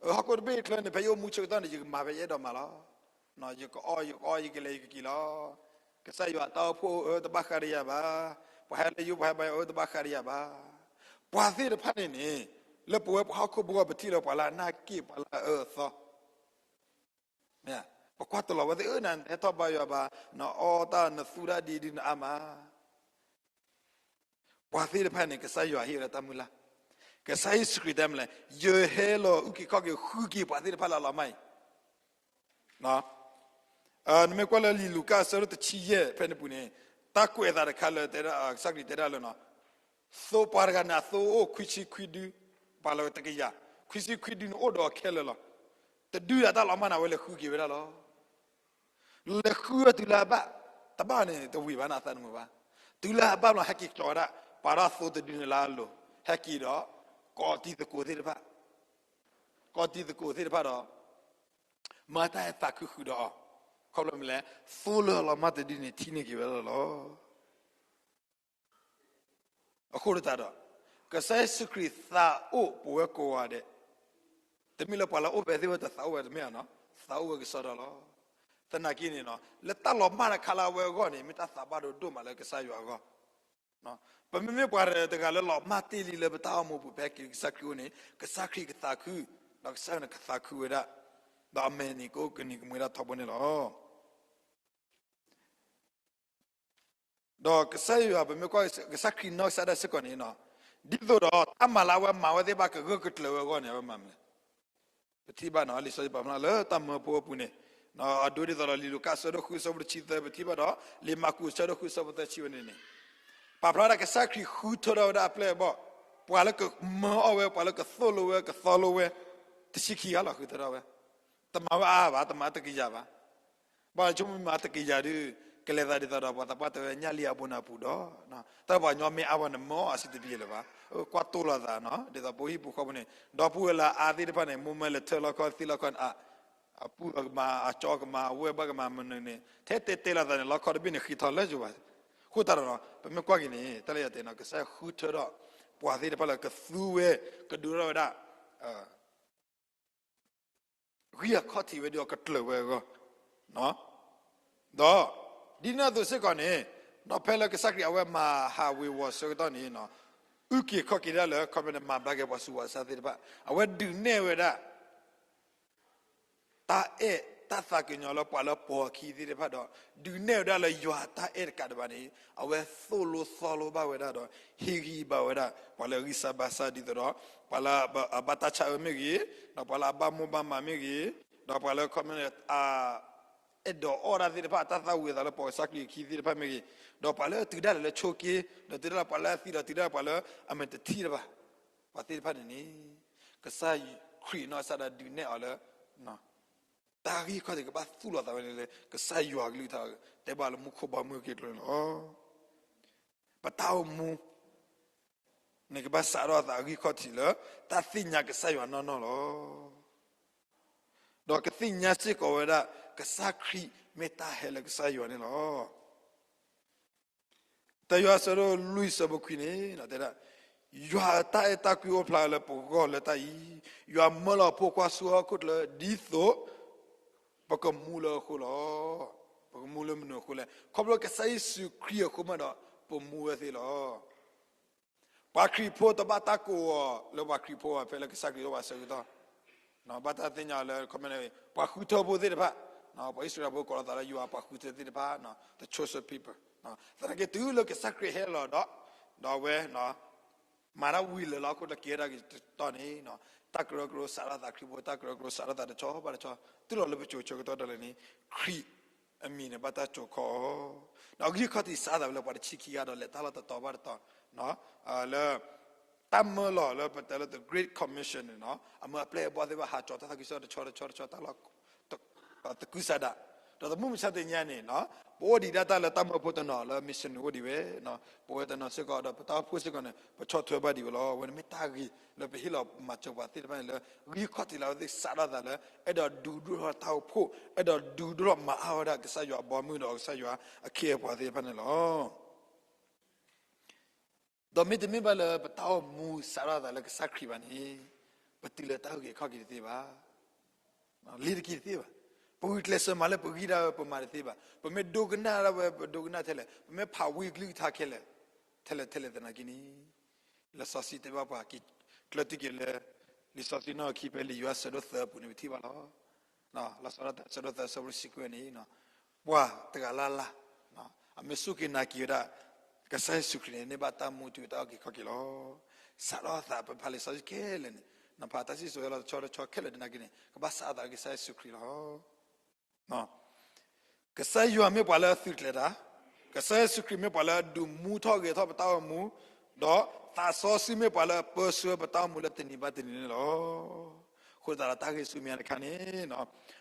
အဟီၣ်ခိၣ်တဘ့ၣ်ချၢန့ၣ် ဖဲယအိၣ်မူဆၢကတီၢ်န့ၣ် ယကမၤဖဲယအဲၣ်ဒိးမၤလီၤ. ယကအီၣ်ယကအီ ယကလဲၤယကက့ၤလီၤ. ကစၢ်ယွၤအတၢ်အိၣ်ဖှိၣ်ဧၢ တဘၣ်ဃးဒီးယၤဘၣ်. ပှၤဟဲလၢယအိၣ် ပှၤဟဲဘါယွၤဧၢ တဘၣ်ဃးဒီးယၤဘၣ်. ပှၤသ့ၣ်တဖၣ်န့ၣ်န့ၣ် လၢပဝဲပှၤဟီၣ်ခိၣ်ဖိအဂီၢ် ပထံၣ်လၢပှၤလၢအနာ်က့ၣ် ပှၤလၢအအၢအသီ ပကွၢ်တလီၤဝဲသ့ၣ် အၢ နဟဲထီၣ်ဘါယွၤဘၣ်, နအီၣ်တၢ်နသူတၢ်ဒ်ဒုးနအါမး. ပှၤသ့ၣ်တဖၣ်န့ၣ် ကစၢ်ယွၤဟ့ၣ်ဝဲဒၣ်တၢ်မုၢ်လၢ်. ကစၢ်ယ့ၣ်ၡူးခရံာ်တဲမ့ၢ်လဲၣ်, ယဟဲလီၤအုၣ်က့ၤခီၣ်က့ၤဃုက့ၤပှၤသ့ၣ်တဖၣ်လၢအလီၤမၢ်အံၤ နမ့ၢ်ကွၢ်လၢလံာ်လူၤကၣ်အဆၢဒိၣ်တဆံယဲၢ်ဖဲန့ၣ်ပူၤန့ၣ်, တၢ်ကွဲးအသးတခါလၢ ကစၢ်ခရံာ်တဲဒၣ်လၢ သိပှၤတဂၤန့ၣ် အသိအိၣ်ခွံဆံခွံဒု, ပှၤလၢတကယၤ, ခွံဆံခွံဒုန့ၣ်အိၣ်ဒီးအီၤခဲလၢာ်လီၤ. တဒုဒီးတၢ်လီၤမၢ်န့ၣ် အဝဲလဲၤဃုက့ၤဝဲဒၣ်လီၤ. လဲၤဃုဝဲတုၤလၢအဘၣ်, တဘၣ်န့ၣ်တဝံၤဘၣ်န့ၣ် အသးတမုာ်ဘၣ်. တုၤလၢအဘၣ်ဘျီ ဟဲက့ၤကျီဝဲဒၣ်, ပာ်ထီၣ်သိတဒုန့ၣ်လၢအလိၤ, ဟဲက့ၤဒီး ကိးတံၤသကိးသ့ၣ်တဖၣ်, ကိးတံၤသကိးသ့ၣ်တဖၣ်ဒီး မၤတၢ်ဟဲသးခုဃုာ်ဒီးအီၤ, ခီဖျိမ့ၢ်လဲၣ်, သိလၢအလီၤမၢ်တဒုန့ၣ် ထံၣ်န့ၢ်က့ၤဝဲဒၣ်လီၤ. အဃိသတးဒီး ကစၢ်ယ့ၣ်ၡူးခရံာ်သးအိၣ်ပဝဲကိးဂၤဒဲး, တမ့ၢ်လၢပှၤလၢအအိၣ်ဖဲသ့ၣ်ဝဲတသးအိၣ်ဝဲတမ့ၢ်ဧါနီၤ, သးအိၣ်ဝဲကစီဒီလီၤ. သနာ်က့န့ၣ်နီၤ လၢတၢ်လီၤမၢ်တခါလၢအဝဲအဂီၢ်န့ၣ် မ့ၢ်တၢ်သးဘၣ်ဒိဒိၣ်မးလၢကစၢ်ယွၤအဂီၢ်. ပမ့မ့ၢ်ပှၤတဂၤလၢလီၤမၢ်တ့ၢ်လံလၢပတၢ်အိၣ်မူပူၤ ဖဲကစၢ်ခရံာ်အအိၣ်န့ၣ် ကစၢ်ခရံာ်ကသးခု, ဒီးကစၢ်ယွၤန့ၣ်ကသးခုဝဲဒၣ်, ဒီးအမဲာ်န့ၣ်ကအိၣ်ကနံၤကမှဲဒၣ်ထီဘိန့ၣ်လီၤ. ဒီးကစၢ်ယွၤ ပမ့ၢ်ကွၢ်ကစၢ်ခရံာ်နီၢ်ကစၢ်ဒၣ်စ့ၢ်ကီးန့ၣ်, ဒ်သိးဒီးတၢ်မၤလၢအဝဲမၤဝဲသ့ၣ်တဖၣ်ကဂၢၢ်ကကျၢၤဝဲအဂီၢ်န့ၣ် အဝဲမၤမနုၤလဲၣ်. ပထံၣ်ဘၣ်နီၤ လံာ်စီဆှံပာ်ဖျါလၢတၢ်မၢဖိအပူၤန့ၣ်, အဒိဒ်သိးဒီးလံာ်လူၤကၣ်အဆၢဒိၣ်ဃုအဆၢဖိတဆံသၢ ပထံၣ်ဘၣ်ဒီး လံာ်မၢကူးအဆၢဒိၣ်ဃုအဆၢဖိသၢဆံဝဲန့ၣ်န့ၣ်, ပာ်ဖျါဒၣ်ကစၢ်ခရံာ်ဃုထၢထီၣ်ဝဲဒၣ်အပျဲၢ်အဘီၣ်, ပှၤလၢကမၢအီၣ်ဝဲ ပှၤလၢကသိၣ်လိဝဲ ကသီလိဝဲ, တဆံခံဂၤလီၤဃုထၢထီၣ်ဝဲ, တမၤဝဲအါဘၣ် တမၤတကယၤဘၣ် ဘၣ်ဆိကမိၣ်မ့ၢ်တကယၤဒုး, ကလဲၤသးဒ်သိးဒီးပှၤသးပှၢ်တဲဝဲညၣ်လံအဘိနၢ်ပူၤဒီး, တၢ်ပှၤကညီမ့ၢ်အါဝဲန့ၣ်မၢအီၣ်အဆံတပျ့ၤလၢၤဘၣ်, ကွၢ်တိၢ်လိာ်သးနီၤ ဒ်သိးပဟံၣ်ဖိဃီဖိန့ၣ်, ဒီပုၢ်ဝဲၢ်လၢအအါသ့ၣ်တဖၣ်န့ၣ် မိၢ်မၢလဲၤထၢလီခီသံလီခီန့ၣ်, အပုၢ်အကမၤ အကၠီကမၤ အဝဲၢ်ဘၣ်ကမၤမနုၤန့ၣ် ထဲတဲတဲလိာ်သးန့ၣ် လီခီတဘ့ၣ်န့ၣ် ဃ့ထီၣ်လၢယိၤဘၣ်, အဃိသတးဒီး ပမ့ၢ်ကွၢ်က့ၤန့ၣ် တၢ်လၢယတဲနီၤ ကစၢ်ယွၤဃုထၢထီၣ် ပှၤသ့ၣ်တဖၣ်လၢကသူဝဲ ကဒုးထီၣ်ဝဲဒၣ် ဂံၢ်အခီၣ်ထံးဝဲဒီးကကျၢၤဝဲအဂီၢ်, ဒီး ဒ်န့ၣ်အသိးစ့ၢ်ကီးန့ၣ်, ဒီးဖဲလၢကစၢ်ခရံာ်အဝဲမၤဟးဝ့ၤဝီၤဆၢကတီၢ်န့ၣ်, အုၣ်က့ၤခီၣ်က့ၤဒၣ်လၢ ခီပညီန့ၣ် မၤဘၣ်က့ၤပှၤဆူးပှၤဆါသ့ၣ်တဖၣ်, အဝဲဒုးနဲၣ်ဝဲဒၣ် တၢ်အဲၣ်တၢ်သးကညီၤလၢပှၤလၢပိာ်အခံသ့ၣ်တဖၣ်ဒီး ဒုးနဲၣ်ဝဲဒၣ်လၢယွၤတၢ်အဲၣ်တကးဒံးဘၣ်န့ၣ် အဝဲသိၣ်လိသီလိဘၣ်ဝဲဒၣ်ဒီး ဟ့ၣ်ဂံၢ်ဘါဝဲဒၣ် ပှၤလၢအဂံၢ်စၢ်ဘါစၢ်ဒ်သိးဒီး ပှၤလၢအဘၣ်တၢ်ဆါအၢမ့ၢ်ဂ့ၤ, ဒီးပှၤလၢအဘၣ်မိၢ်ဘၣ်မးမ့ၢ်ဂ့ၤ, ဒီးပှၤလၢခီပညီန့ၣ် အ အဲၣ်ဒိးအီၣ်တၢ်သ့ၣ်တဖၣ် တၢ်သၣ်ဝံၤအသးလၢပိာ်ကစၢ်ခရံာ်အခံသ့ၣ်တဖၣ်မ့ၢ်ဂ့ၤ, ဒီးပှၤလၢအတုၤဒၣ်လဲာ်လၢဆိးက့, ဒီးတုၤဒၣ်လၢပှၤလၢအသံဒီး တုၤဒၣ်ပှၤလၢအမဲာ်တထံၣ်တဘၣ်, ပှၤသ့ၣ်တဖၣ်န့ၣ်န့ၣ် ကစၢ်ခရံာ်နီၢ်ကစၢ်ဒၣ်ဒုးနဲၣ်အီၤလၢ တၢ်ဂ့ၢ်ခီၣ်ထံးကဘၣ်သူၣ်လီၤသးဝဲန့ၣ်လၢ ကစၢ်ယွၤကလုၢ်ကထါ တဲဘၣ်လၢမူခိၣ်ဘီမုၢ်အဂ့ၢ်အကျိၤန့ၣ်လီၤ. ပတၢ်အိၣ်မူ န့ၣ်ကဘၣ်စးထီၣ်အသးအဂံၢ်ခီၣ်ထံးလၢ တၢ်သ့ၣ်ညါကစၢ်ယွၤနီၢ်နီၢ်လီၤ. ဒီးကသ့ၣ်ညါစ့ၢ်ကီးဝဲဒၣ် ကစၢ်ခရံာ်မ့ၢ်တၢ်ဟဲလၢကစၢ်ယွၤန့ၣ်လီၤ. တၢယိၤဟၣ်အဆၢဒိၣ်လွံၢ်အဆၢဖိခွံန့ၣ် တဲဒၣ်, ယွၤအတၢ်အဲၣ်တၢ်ကွံအိၣ်ဖျါလၢပဂီၢ်လၢတၢ်အံၤ, ယွၤမၢလီၤအဖိခွါဆူဟီၣ်ခိၣ်ချၢ ဒ်သိး ပကမူလၢအဃိလီၤ. ပကမူလၢမနုၤအဃိလဲၣ်, ခီဖျိကစၢ်ယ့ၣ်ၡူးခရံာ်အဃိမးဒီး ပမူဝဲသ့လီၤ. ပှၤခရံာ်ဖိတဘၣ်တၢ်ကိးအီၤလၢပှၤခရံာ်ဖိဘၣ် ဖဲလၢကစၢ်ခရံာ်အိၣ်ဘၣ်ဆၢကတီၢ်, ဘၣ်တၢ်သ့ၣ်ညါလၢ ခီပညီ ပှၤဃုထၢဖိသ့ၣ်တဖၣ်, ပှၤအံၣ်စရ့လးဖိကိးလီၤသးလၢယွၤပှၤဃုထၢသ့ၣ်တဖၣ်, the chosen people. သနာ်က့တုၤလၢကစၢ်ခရံာ်ဟဲလီၤဒီး ဒီးအဝဲ မၤတၢ်ဝံၤလၢာ်လီၤအဃိဒီး ကဲထီၣ်က့ၤတတီၢ်န့ၣ်, တၢ်ကရၢကရိစးထီၣ်သးခရံာ်ဖိ, တၢ်ကရၢကရိစးထီၣ်သးတဆီဘၣ်တဆီ, တုၤလီၤလၢပစိၤဆၢကတီၢ်ဒၣ်လဲာ်န့ၣ် ခရံာ်အမံၤန့ၣ် ဘၣ်တၢ်စိာ်ခီအီၤ, ဒီးအဂံၢ်ခီၣ်ထံးစးထီၣ်သးဝဲလၢပှၤတဆံခံဂၤဒီး လဲၤတၢ်လီၢ်တတီၤဘၣ်တတီၤ, လၢ တၢ်မၢလီၤလၢပတဲလၢ the Great Commission န့ၣ်, အမၢအပျဲၢ်အဘီၣ်သ့ၣ်တဖၣ် ဟးကၠီၤတၢ်သးခုကစီၣ်တဆီတဆီတဆီ တၢ်လီၢ် သကုၤဆးဒး, ဒီးတမုၢ်မဆါတနံၤညါန့ၣ်, ပအိၣ်ဒံးဒၣ်တၢ်လၢတၢ်မၢဖိတနီၤလၢ missionary အိၣ်ဒံးဝဲ, ပဝဲတနီၤစ့ၢ်ကီးဒီး ပတၢ်အိၣ်ဖှိၣ်စ့ၢ်ကီးန့ၣ် ပဆီၣ်ထွဲဘၣ်ဒံးဝဲလီၤ. အဝဲန့ၣ်မ့ၢ်တၢ်ဂ့ၤလၢပဟ့ၣ်လီၤမၤစၢၤပှၤသ့ၣ်တဖၣ်န့ၣ်လၢ ဂံၢ်ခီၣ်ထံးလၢအဝဲသ့ၣ်စးထီၣ်သးလၢ အဲၣ်ဒိးဒုးဒိၣ်ထီၣ်တၢ်အိၣ်ဖှိၣ်, အဲၣ်ဒိးဒုးဒိၣ်ထီၣ်မၤအါဝဲဒၣ်ကစၢ်ယွၤအဘီအမုၢ်ဒီးကစၢ်ယွၤအခ့အပှၤသ့ၣ်တဖၣ်န့ၣ်လီၤ. ဒီးမ့တမ့ၢ်ဘၣ်လၢပတၢ်အိၣ်မူစးထီၣ်သးလၢကစၢ်ခရံာ်ဘၣ်န့ၣ်, ပတုၤလၢတၢ်အုၣ်က့ၤခီၣ်က့ၤတသ့ဘၣ်. လ့ၤတက့ၤတသ့ဘၣ်. ပဂုာ်ကျဲးစၢးမၤလၢပဂံၢ်ဒၣ်ဝဲ ပမၤတသ့ဘၣ်. ပမ့ၢ်ဒိကနၣ်ဒၣ်ဝဲ ပဒိကနၣ်ထဲလဲၣ်, ပမ့ၢ်ဖးဝံအကလုၢ်ကထါခဲလၢာ် ထဲလဲၣ်ထဲလဲၣ်သနာ်က့န့ၣ်, လံာ်စီဆှံတဲဘၣ်ပှၤ က့ၤကျၢၢ်တံၢ်က့ၤလၢ လံာ်စီဆှံနီၣ်ခံဖဲလံာ်ယိၤဟၣ်အဆၢဒိၣ်သၢအပူၤန့ၣ် ပထံၣ်ဘၣ်လီၤ. လံာ်စီဆှံအဆၢဒိၣ်သၢအဆၢဖိတဆံခွံန့ၣ်, ပှၤတဂၤလၢ်လၢ် အမ့ၢ်စူၢ်က့ၤနာ်က့ၤဝဲဒၣ် ကစၢ်ယ့ၣ်ၡူးခရံာ်န့ၣ် န့ၢ်ဘၣ်တၢ်မူတုၤတၢ်အုၣ်က့ၤခီၣ်က့ၤလီၤ. စးထီၣ်သးပဖးလံာ်စီဆှံခဲလၢာ်န့ၣ်, နဖးတၢ်စံၣ်စိၤဟဲလီၤတဆီတဆီခဲလၢာ်သနာ်က့န့ၣ် ကဘၣ်စးထီၣ်သးလၢကစၢ်ယ့ၣ်ၡူးခရံာ်လီၤ. ကစၢ်ယွၤမ့ၢ်ပှၤလၢအသုးကျဲၤတၢ်, ကစၢ်ယ့ၣ်ၡူးခရံာ်မ့ၢ်ပှၤလၢအဒုးမူထီၣ်ဂဲၤထီၣ်ပတၢ်အိၣ်မူ, ဒီးသးစီဆှံမ့ၢ်ပှၤလၢအပၢဆှၢပတၢ်အိၣ်မူလၢတနံၤဘၣ်တနံၤန့ၣ်လီၤ. အဃိသတးဒီးတၢ်ဂ့ၢ်ဆူမဲာ်ညါတခါန့ၣ်,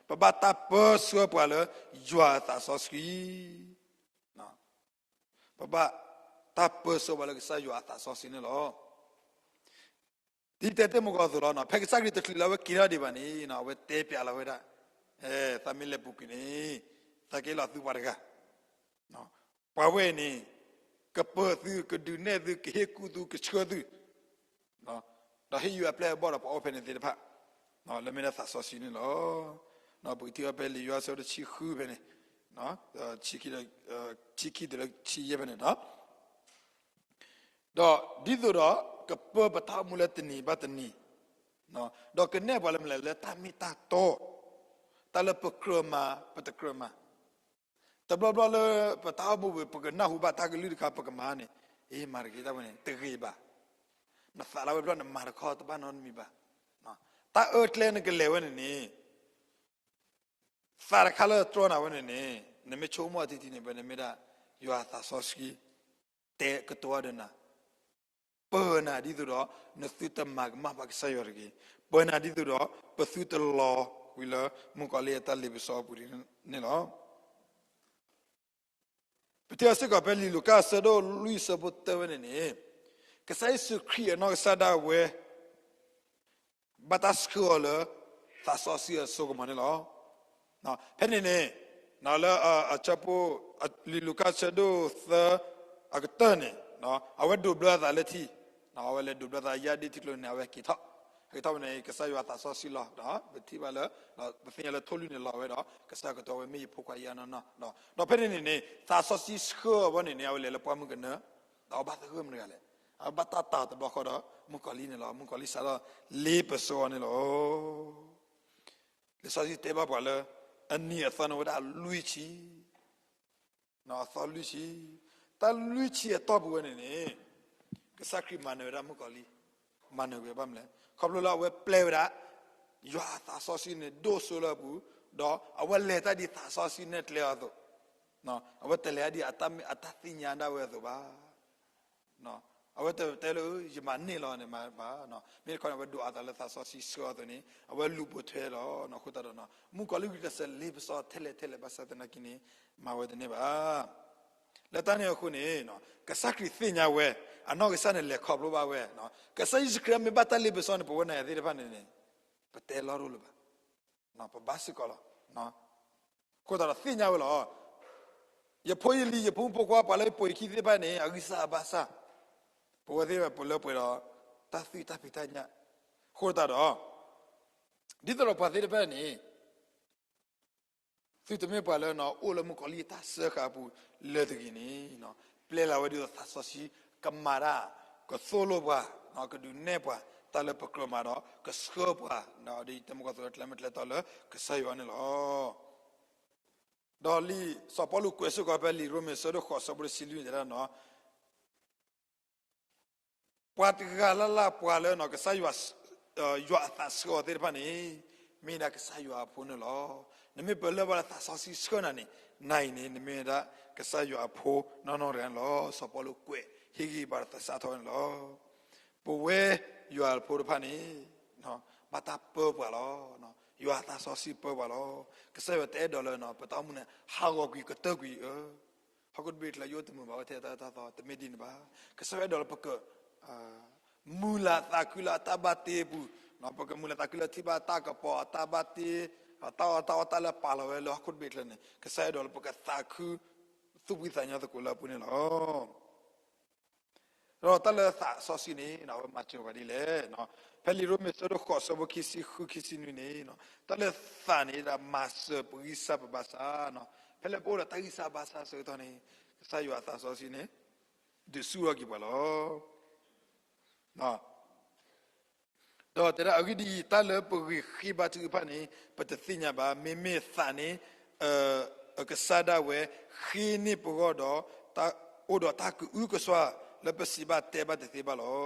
ပဘၣ်တၢ်ပၢဆှၢပှၤလၢယွၤအသးစီဆှံ ပဘၣ်တၢ်ပၢဆှၢပှၤလၢကစၢ်ယွၤအသးစီဆှံန့ၣ်လီၤ. ဒ်တဲတ့ၢ်မုၢ်ကီၢ်အသိးလီၤ, ဖဲကစၢ်ခရံာ်တချုးလၢအဝဲက့ၤထီၣ်ဒံးဘၣ်န့ၣ် အဝဲတဲပျးလီၤဝဲဒၣ်, သးမ့ၢ်လဲၤပူၤကွံာ်န့ၣ် သးကဟ့ၣ်လီၤသုပှၤတဂၤ, ပှၤဝဲအံၤန့ၣ် ကပၢၤသု ကဒုးနဲၣ်သု ကဟ့ၣ်ကူၣ်သု ကဆှၢသု ဒီးဟ့ၣ်ယုၢ်အပျဲၢ်အဘီၣ်ဒီးပှၤအိၣ်ဖဲန့ၣ်သ့ၣ်တဖၣ်, လၢမ့ၢ်ဒၣ်သးစီဆှံန့ၣ်လီၤ. ပကထံၣ်အီၤဖဲလံာ်ယိၤဟၣ်အဆၢဒိၣ်တဆံဃုဖဲန့ၣ်, ဆံခံတုၤလၢဆံယဲၢ်ဖဲန့ၣ်, ဒီးဒ်သိးဒီး ကပၢပတၢ်အိၣ်မူလၢတနံၤဘၣ်တနံၤ, ဒီးကနဲၣ်ပှၤလၢမနုၤလဲၣ် လၢတၢ်မ့ၢ်တၢ်တီ, တၢ်လၢပကြၢးမၤ ပတကြၢးမၤ, တဘျီဘျီလၢပတၢ်အိၣ်မူပူၤ ပကနၢ်ဟူဘၣ်တၢ်ကလုၢ်တခါ ပကမၤန့ၣ်, အ့ မၤတဂ့ၤတၢ်ဝဲန့ၣ် တဂ့ၤဘၣ်. နသးလၢဝဲဘျီ နမၤတခီတဘၣ်နီတမံၤဘၣ်. တၢ်အၢကျဲနကလဲၤဝဲန့ၣ်န့ၣ် သးတခါလၢတြီနၤဝဲန့ၣ်န့ၣ် နမ့ၢ်ဆိကမိၣ်အီၤထံထံန့ၣ် ဖဲနမ့ၢ်ဒၣ် ယွၤအသးစီဆှံ တဲကတိၤဒီးနၤ, ပၢၤနၤဒ်သိးဒီး နသုတမၤကမၣ်ဘၣ်ကစၢ်ယွၤတဂ့ၤ, ပၢၤနၤဒ်သိးဒီး ပသုတလီၤဝံၤလၢမုၣ်ကီၤလံၢ်အတၢ်လ့ပစီအပူၤန့ၣ်လီၤ. ပထံၣ်အီၤစ့ၢ်ကီးဖဲလံာ်လူၤကၣ်အဆၢဒိၣ်လွံၢ်အဆၢဖိတၢဝဲန့ၣ်န့ၣ်, ကစၢ်ယ့ၣ်ၡူးခရံာ်အနီၢ်ကစၢ်ဒၣ်ဝဲ ဘၣ်တၢ်ဆှၢအီၤလၢ သးစီဆှံအစိကမီၤန့ၣ်လီၤ. ဖဲန့ၣ်န့ၣ် လၢအဆၢဖိ လံာ်လူၤကၣ်အဆၢဒိၣ်သၢ အကတၢၢ်န့ၣ် အဝဲဒိးဘျၢအသးလၢထံ, အဝဲလဲၤဒိးဘျၢအသးယါဒ့ထံကျိန့ၣ် အဝဲက့ၤထီၣ်, က့ၤထီၣ်ဝဲန့ၣ် ကစၢ်ယွၤသးစီဆှံလီၤ. ပထံၣ်ဘၣ်လၢ ပသ့ၣ်ညါလၢထိၣ်လွံၢ်န့ၣ်လီၤဝဲဒီး ကစၢ်ယွၤကတိၤဝဲမ့ၢ်ယဖိခွါယါနီၢ်နီၢ်, ဒီးဖဲန့ၣ်န့ၣ်န့ၣ် သးစီဆှံဆှၢအီၤဘၣ်န့ၣ်န့ၣ် အဝဲလဲၤလၢပှၢ်မုၢ်ကနၢ, ဒီးအဘၣ်သဂၢၢ်မတၤတဂၤလဲၣ်, အဝဲဘၣ်တၢ်တၢ်တဘျီဃီဒီး မုၣ်ကီၤလံၢ်န့ၣ်လီၤ. မုၣ်ကီၤလံၢ်စးထီၣ်လ့ပစီအီၤန့ၣ်လီၤ. လံာ်စီဆှံတဲဘၣ်ပှၤလၢ အနံၤအသီန့ၣ်ဝဲဒၣ်လွံၢ်ဆံ, အသီလွံၢ်ဆံ, တၢ်လွံၢ်ဆံအတီၢ်ပူၤဝဲန့ၣ်န့ၣ် ကစၢ်ခရံာ်မၤနၢၤဝဲဒၣ်မုၣ်ကီၤလံၢ်, မၤနၢၤဝဲဘၣ်မနုၤလဲၣ်, ခီဖျိလၢအဝဲပျဲဝဲဒၣ် ယွၤအသးစီဆှံန့ၣ် ဒိၣ်စိလၢအပူၤ, ဒီးအဝဲလဲၤတၢ်ဒ်သးစီဆှံနဲၣ်ကျဲအီၤအသိး, အဝဲတလဲၤတၢ်ဒ်အတၢ်သ့ၣ်ညါဒၣ်ဝဲအသိးဘၣ်. အဝဲတတဲလၢ ယမၤန့ၢ်လီၤန့ၣ်မၤဘၣ်, မ့ၢ်တခီန့ၣ် အဝဲဒိးအသးလၢသးစီဆှံဆှၢအီၤအသိးန့ၣ် အဝဲလူၤပိာ်ထွဲလီၤ. အဃိသတးဒီး မုၣ်ကီၤလံၢ်ဂံၢ်တစဲးလ့ပစီထဲလဲၣ်ထဲလဲၣ်ဘၣ်ဆၣ်သနာ်က့န့ၣ် မၤဝဲတန့ၢ်ဘၣ်. လၢတၢ်န့ၣ်အဃိန့ၣ် ကစၢ်ခရံာ်သ့ၣ်ညါဝဲ, အနီၢ်ကစၢ်န့ၣ်လဲၤခီဖျိဘၣ်ဝဲ, ကစၢ်ယ့ၣ်ၡူးခရံာ်မ့ၢ်ဘၣ်တၢ်လ့ပစီန့ၣ် ပဝဲနၤယၤသ့ၣ်တဖၣ်န့ၣ်န့ၣ် ပတဲလီၢ်တအိၣ်လၢၤဘၣ်, ပဘၣ်စ့ၢ်ကီးလီၤ. အဃိသတးဒီးသ့ၣ်ညါဝဲလီၤ. ယဖိယလံၤ ယဖိမုၣ်ဖိခွါ ပှၤလၢပိာ်ယခံသ့ၣ်တဖၣ်န့ၣ် အဂံၢ်စၢ်အဘါစၢ်, ပဝဲသ့ၣ်တဖၣ်ပလၢပှဲၤဒီး တၢ်သွံၣ်တၢ်ဖံးတၢ်ညၣ်, အဃိသတးဒီး ဒ်သိးဒီးပှၤသ့ၣ်တဖၣ်န့ၣ် သုတမ့ၢ်ပှၤလၢအိၣ်လၢမုၣ်ကီၤလံၢ်အတၢ်စၢဃာ်အပူၤလၢၤတဂ့ၤန့ၣ်, ပျဲလီၤဝဲဒ်သိးသးစီဆှံကမၤတၢ်, ကသိၣ်လိပှၤ, ကဒုးနဲၣ်ပှၤ, တၢ်လၢပကြၢးမၤဒီး ကဆှၢပှၤ, ဒ်တမူကီၢ်သိးလၢကျဲမ့ၢ်ကျဲတီလၢကစၢ်ယွၤန့ၣ်လီၤ. ဒီးလံာ်စီၤပီလူးကွဲးစ့ၢ်ကီးဖဲလံာ်ရိမ့ၤဆၢဒိၣ်ဃိးဆၢဖိတဆံလွံၢ်န့ၣ်တဲဒၣ်နီၤ ပှၤတဂၤလၢ်လၢ်ပှၤလၢနီၤ ကစၢ်ယွၤ, ယွၤအသးဆှၢအီၤသ့ၣ်တဖၣ်န့ၣ် မ့ၢ်ဒၣ်ကစၢ်ယွၤအဖိန့ၣ်လီၤ. နမ့ၢ်ပလၢၢ်ဘၣ်လၢသးစီဆှံဆှၢနၤန့ၣ် နၤအံၤန့ၣ် နမ့ၢ်ဝဲဒၣ်ကစၢ်ယွၤအဖိနီၢ်နီၢ်တဂၤန့ၣ်လီၤ. စီၤပီလူးကွဲးဟ့ၣ်ဂံၢ်ဘါဒီးသဆၣ်ထီၣ်န့ၣ်လီၤ. ပဝဲယွၤအဖိတဖၣ်န့ၣ် ဘၣ်တၢ်ပၢပှၤလီၤ. ယွၤအသးစီဆှံပၢပှၤလီၤ. ကစၢ်ယွၤတအဲၣ်ဒိးလၢပတၢ်အိၣ်မူန့ၣ် ဟးဂီၤကွံာ်ကတၢၢ်ကွံာ်အၢ ဟီၣ်ခိၣ်တဘ့ၣ်ချၢ ယအိၣ်တမုာ်ဘၣ်ဝဲထဲတၢ်အၢတၢ်သီ တမ့ၢ်ဒ်န့ၣ်ဘၣ်. ကစၢ်ယွၤအဲၣ်ဒိးလၢပက မုာ်လၤသးခုလၢအတၢ်ဘၣ်တ့အပူၤ, ပကမုာ်လၤသးခုလၢထံၣ်ဘၣ်တၢ်ကပီၤ အတၢ်ဘၣ်တ့, တၢ်အီၣ်တၢ်အီတၢ်လၢပာ်လီၤဝဲလၢဟီၣ်ခိၣ်တဘ့ၣ်ချၢန့ၣ် ကစၢ်အဲၣ်ဒိးလၢပကသးခု သူၣ်ဖှံသးညီသကိးလၢအပူၤန့ၣ်လီၤ. ဒီးတၢ်လၢသးစီဆှံန့ၣ် အဝဲမၤစၢၤပှၤဒ်လဲၣ်. ဖဲလံာ်ရိမ့ၤဆၢဒိၣ်ဃိးဆၢဖိခံဆံဃု ခံဆံနွံန့ၣ်, တၢ်လၢသးန့ၣ်ဒၣ်မၤစၢၤပဂံၢ်စၢ်ပဘါစၢ်, ဖဲလၢပအိၣ်ဒီးတၢ်ဂံၢ်စၢ်ဘါစၢ်အဆၢကတီၢ်န့ၣ် ကစၢ်ယွၤအသးစီဆှံန့ၣ် ဒုးဆူၣ်ထီၣ်က့ၤပှၤလီၤ. ဒီးတဲဒၣ်အဂ့ၢ်ဒ်အံၤ, တၢ်လၢပဂ့ၤဃ့ဘါထုကဖၣ်န့ၣ် ပတသ့ၣ်ညါဘၣ်. မ့မ့ၢ်သးန့ၣ် အကစၢ်ဒၣ်ဝဲ ဃ့န့ၢ်ပဂီၢ်ဒီး အိၣ်ဒီးတၢ်ကအုကစွါလၢပစံးဘၣ်တဲဘၣ်တသ့ဘၣ်လီၤ.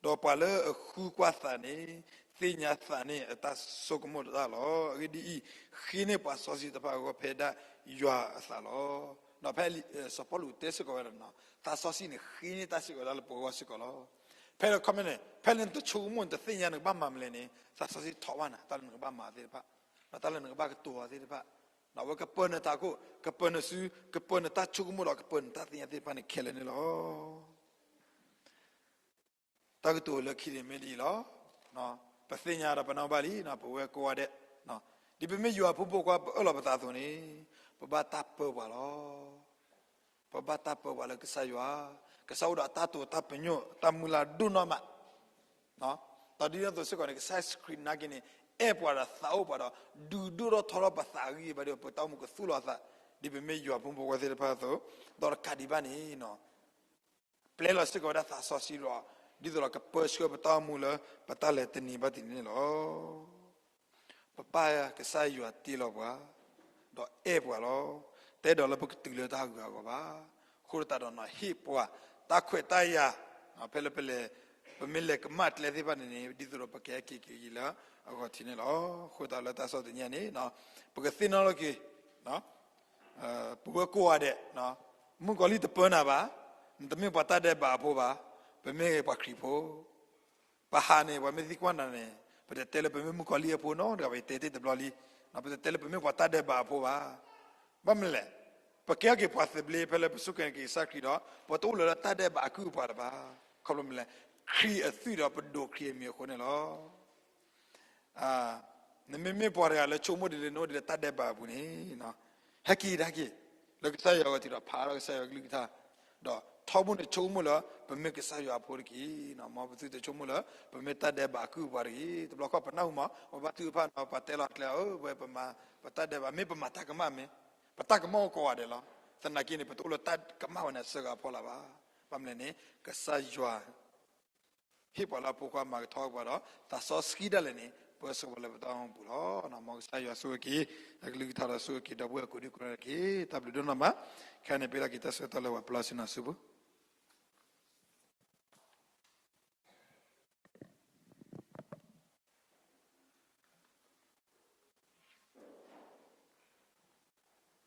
ဒီးပှၤလၢအဃုကွၢ်သးန့ၣ် သ့ၣ်ညါသးန့ၣ်အတၢ်ဆိကမိၣ်တၢ်လီၤ. အဂ့ၢ်ဒ်အံၤ, ဃ့န့ၢ်ပှၤစီဆှံတဖၣ်အဂီၢ်ဖဲဒၣ်ယွၤအသးလီၤ. ဒီးဖဲစီၤပီလူးတဲစ့ၢ်ကီးဝဲဒၣ် သးစီဆှံန့ၣ်ဃ့န့ၢ်တၢ်စ့ၢ်ကီးဒၣ်လၢပဂီၢ်စ့ၢ်ကီးလီၤ. ဖဲလၢခီမ့ၢ်န့ၣ် ဖဲလၢနတဆိကမိၣ်နတသ့ၣ်ညါနကဘၣ်မၤမနုၤလဲၣ်န့ၣ် သးစီဆှံထိးဘၣ်နၤ တၢ်လၢနကဘၣ်မၤသ့ၣ်တဖၣ်, ဒီးတၢ်လၢနကဘၣ်ကတိၤအီၤသ့ၣ်တဖၣ်, ဒီးအဝဲကပၢနတၢ်ခိၣ် ကပၢနစု ကပၢနတၢ်ဆိကမိၣ်ဒီးကပၢနတၢ်သ့ၣ်ညါသ့ၣ်တဖၣ်န့ၣ်ခဲလၢာ်န့ၣ်လီၤ. တၢ်ကတိၤလၢခံန့ၣ်မ့ၢ်ဒ်အံၤလီၤ. ပသ့ၣ်ညါဒီးပနီၣ်ဘၣ်လံ ပဝဲကိးဂၤဒဲး, ဒ်ပမ့ၢ်ယွၤဖိမုၣ်ဖိခွါ ပအၢၣ်လီၤပသးအသိးန့ၣ် ပဘၣ်တၢ်ပၢပှၤလီၤ. ပဘၣ်တၢ်ပၢပှၤလၢကစၢ်ယွၤ, ကစၢ်အိၣ်ဒီးအတၢ်တိာ်တၢ်ပညိၣ် တၢ်မုၢ်လၢ်ဒိၣ်နီၢ်မး ဒီးဒ်န့ၣ်အသိးစ့ၢ်ကီးန့ၣ် ကစၢ်ယ့ၣ်ၡူးခရံာ်နာ်က့န့ၣ် အဲၣ်ပှၤဒီးသးအိၣ်ပှၤဒီး ဒုးဒိၣ်ထီၣ်ထီထီၣ်ပသးအဂံၢ်ဘါဒီး ပတၢ်အိၣ်မူကသူၣ်လီၤအသး ဒ်ပမ့ၢ်ယွၤဖိမုၣ်ဖိခွါသ့ၣ်တဖၣ်အသိး, ဒီးတကးဒံးဘၣ်န့ၣ် ပျဲလီၤစ့ၢ်ကီးဝဲဒၣ်သးစီဆှံဒီး ဒ်သိးဒီးကပၢဆှၢပတၢ်အိၣ်မူလၢ ပတၢ်လဲၤတနံၤဘၣ်တနံၤန့ၣ်လီၤ. ပပၢ်ကစၢ်ယွၤတ့လီၤပှၤ ဒီးအဲၣ်ပှၤလီၤ. တအဲၣ်ဒိးလၢပကတုၤလၢတၢ်ဟးဂူာ်ဟးဂီၤဘၣ်. အဃိသတးဒီးန့ၣ် ဟ့ၣ်ပှၤတၢ်ခွဲးတၢ်ယာ် ဖဲလၢပလဲၤ, ပမ့ၢ်လဲၤကမၣ်ကျဲသ့ၣ်တဖၣ်န့ၣ်န့ၣ် ဒ်သိးဒီးပကဟဲက့ၤက့ၤလၢအဂီၢ်ထံးန့ၣ်လီၤ. အဃိသတးလၢတၢ်ဆီၣ်သနံးန့ၣ် ပကသ့ၣ်နီၣ်လီၤက့ၤ ပဝဲကိးဂၤဒဲး, မုၣ်ကီၤလံၢ်တပၢနၤဘၣ်, နတမ့ၢ်ပှၤတၢ်ဒဲးဘးအဖိဘၣ်, ပမ့ၢ်ပှၤခရံာ်ဖိ ပဟးန့ၣ် ပှၤမ့ၢ်သံကွၢ်နၤန့ၣ် ပတတဲလၢပမ့ၢ်မုၣ်ကီၤလံၢ်အဖိနီတဂၤဘၣ်, ယတဲတ့ၢ်တဘျီလံ, ပတတဲလၢပမ့ၢ်ပှၤတၢ်ဒဲးဘးအဖိဘၣ်. ဘၣ်မနုၤလဲၣ်, ပကဲထီၣ်က့ၤပှၤသဘျ့ဖဲလၢပစူၢ်က့ၤနာ်က့ၤကစၢ်ခရံာ်ဒီး ပတအိၣ်လၢၤလၢတၢ်ဒဲးဘးအကုၢ်အပှၤလၢၤဘၣ်. ခီဖျိမနုၤလဲၣ်, ခရံာ်အသွံၣ်ဒီးပဒိးခရံာ်အမံၤအဃိန့ၣ်လီၤ. နမ့မ့ၢ်ပှၤတဂၤလၢဆိကမိၣ်ဒ်လဲၣ် နအိၣ်ဒ်လဲၣ်တၢ်ဒဲးဘးအပူၤန့ၣ်, ဟဲက့ၤတၢ်က့ၤ လၢကစၢ်ယွၤအဂီၢ်ထံးဒီးဖးထီၣ်ကစၢ်ယွၤကလုၢ်ကထါ, ဒီးထီဘိန့ၣ်ဆိကမိၣ်လၢ ပမ့ၢ်ကစၢ်ယွၤအဖိတက့ၢ်. မ်ပသုတဆိကမိၣ်လၢ ပမ့ၢ်တၢ်ဒဲးဘးအကုၢ်အပှၤတဂ့ၤ. တဘျီခီပနၢ်ဟူမး ပဘါထုကဖၣ်နီၤ ပှၤတဲလီၤကျဲဧၢ, ဝဲပမၤ ပတၢ်ဒဲးဘး မ့ၢ်ပမၤတၢ်ကမၣ်မ့ၢ်, ပတၢ်ကမၣ်အိၣ်ကိးဂၤဒဲးလီၤ. သနာ်က့န့ၣ် ပတအိၣ်လၢတၢ်ကမၣ်ဝဲန့ၣ်အစၢဃာ်အဖီလာ်ဘၣ်. ဘၣ်မနုၤလဲၣ်န့ၣ် ကစၢ်ယွၤ ဟ့ၣ်ပှၤလၢအဖိခွါမၤကထီက့ၤပှၤဒီး သးစီဆှံဒၣ်လဲာ်န့ၣ် ပၢဆှၢပှၤလၢပတၢ်အိၣ်မူပူၤလီၤ. မ်ကစၢ်ယွၤဆိၣ်ဂ့ၤက့ၤ အကလုၢ်ကထါဒီးဆိၣ်ဂ့ၤက့ၤ ဒီပုၢ်ဝဲၢ်ကိးဒံကိးနီၢ်ဂၤဒဲးတက့ၢ်. တၢ်ဘျုးဒိၣ်နီၢ်မး, ခဲအံၤန့ၣ် ပအ့ၣ်လိာ်က့ၤတၢ်ဆၢကတီၢ်လၢပှၤပျၢ်ဆူနၤအစုပူၤ.